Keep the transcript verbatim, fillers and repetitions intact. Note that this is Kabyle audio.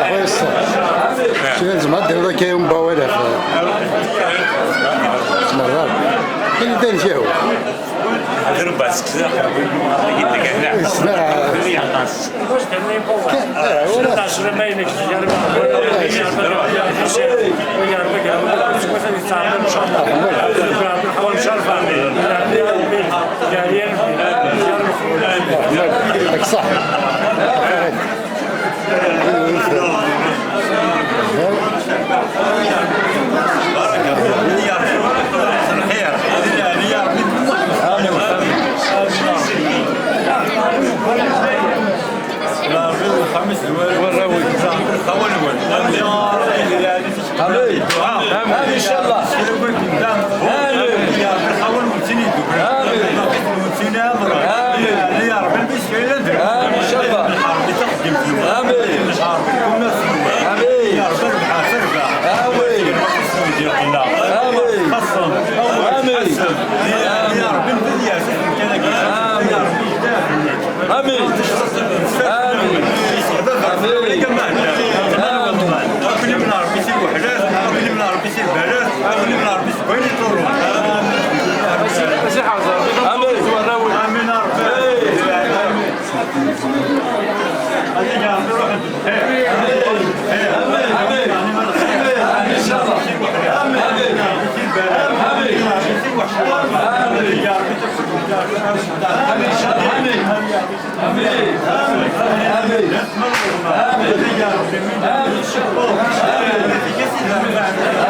Aḥwes. Kra tzemreḍ ad d-tiniḍ akka i umbawa ɣef tmerra. Ini-d amek yaw. Ssneɣ. Deg ṣṣeḥ. آمين. آمين. إن شاء الله. آمين. آمين. آمين. آمين. إن شاء الله. آمين. آمين. آمين. آمين. آمين. آمين. آمين. آمين. آمين.